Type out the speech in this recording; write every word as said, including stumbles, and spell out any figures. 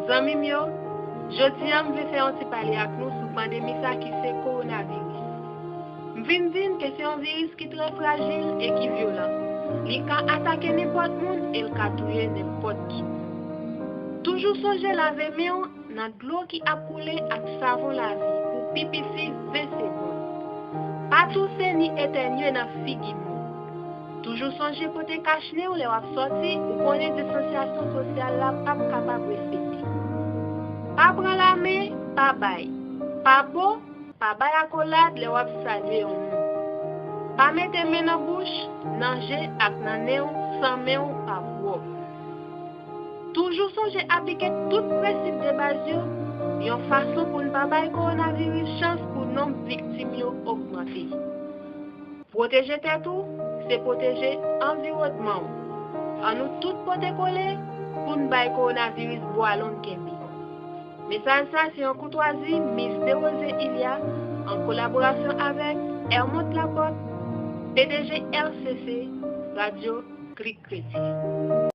Zanmi m yo, jodi a m vle fè yon ti pale ak nou sou pandemi sa ki se kowonaviris. M vin di n ke se yon viris ki trè frajil e ki vyolan. Li ka atake nenpòt moun e l ka touye nenpòt ki. Toujou sonje lave men w nan dlo ki ap koule ak savon lavi pou pi piti ven segonn. Pa touse ni etènye nan figi moun. Toujou sonje pote kach nen w lè w ap sòti, ou konnen distansyasyon sosyal la p ap kapab respekte. Pa pran lamen, pa bay. Pa bo, pa bay akolad lè w ap salye yon moun. Pa mete men nan bouch, nan je ak nan nen w san men w pa pwòp. Toujou sonje aplike tout prensip de baz yo, yon fason pou n pa bay kowonaviris chans pou nonb viktim yo ogmante. Pwoteje tèt ou, se pwoteje anviwònman w. Ann nou tout pote kole pou n bay kowonaviris bwalonn kenbe. Mesaj sa se yon koutwazi Miss Derose Ilia an kolaborasyon avèk Hermont Laporte, P D G R C C, Radyo Klik Kretyen.